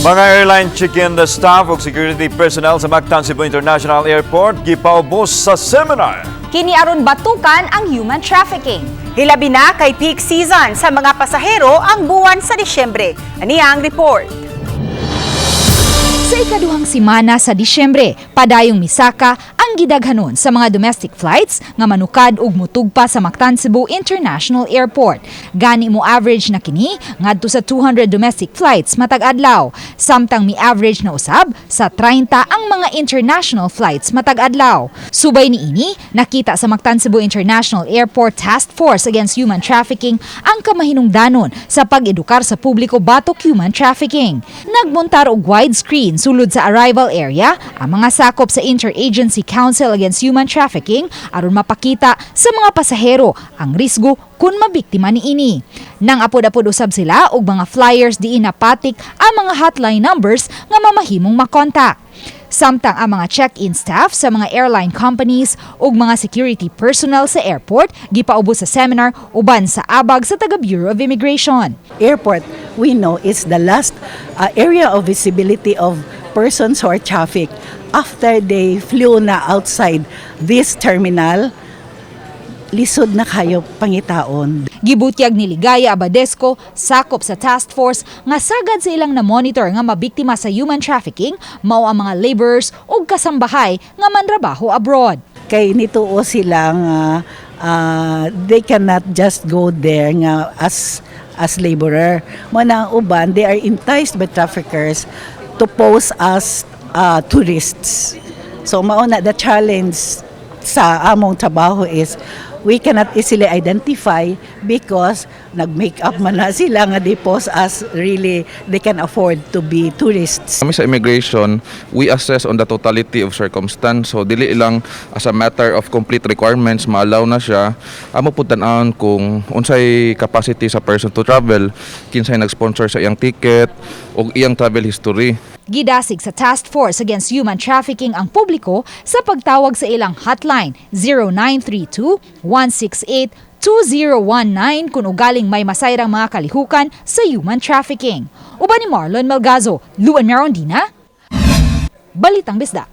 Mga airline check-in staff ug security personnel sa Mactan Cebu International Airport gipaubos sa seminar. Kini aron batukan ang human trafficking. Hilabi na kay peak season sa mga pasahero ang buwan sa Disyembre. Aniya ang report. Sa ikaduhang simana sa Disyembre, padayong misaka ang gidaghanon sa mga domestic flights nga manukad og mutugpa sa Mactan Cebu International Airport. Gani mo average na kini ngadto sa 200 domestic flights matag adlaw, samtang mi average na usab sa 30 ang mga international flights matag adlaw. Subay niini, nakita sa Mactan Cebu International Airport Task Force Against Human Trafficking ang kamahinungdanon sa pag-edukar sa publiko batok human trafficking. Nagmontar og widescreen sulod sa arrival area ang mga sakop sa Interagency Council Against Human Trafficking aron mapakita sa mga pasahero ang risgo kung mabiktima niini. Nang apod-apod usab sila og mga flyers diin napatik ang mga hotline numbers nga mamahimong makontak. Samtang ang mga check-in staff sa mga airline companies ug mga security personnel sa airport gipaubos sa seminar uban sa abag sa taga Bureau of Immigration. Airport, we know, is the last area of visibility of persons who are trafficked. After they flew na outside this terminal, lisod na kayo pangitaon. Gibutyag ni Ligaya Abadesco, sakop sa task force, nga sagad sa ilang na-monitor nga mabiktima sa human trafficking mao ang mga laborers ug kasambahay nga manrabaho abroad. Kay nituo sila nga they cannot just go there nga as laborer. Mao na ang uban, they are enticed by traffickers to pose as tourists. So mao na the challenge sa among trabaho is we cannot easily identify because nag-make up man na sila nga they pose as really they can afford to be tourists. Kami sa immigration, we assess on the totality of circumstance. So dili lang as a matter of complete requirements, ma-allow na siya. Amo pud tan-awon kung unsay capacity sa person to travel, kinsay nag-sponsor sa iyang ticket ug iyang travel history. Gidasig sa Task Force Against Human Trafficking ang publiko sa pagtawag sa ilang hotline 0932-168-2019 kung ugaling may masayrang mga kalihukan sa human trafficking. Uban ni Marlon Melgazo, Luan Merondina, Balitang Bisdak.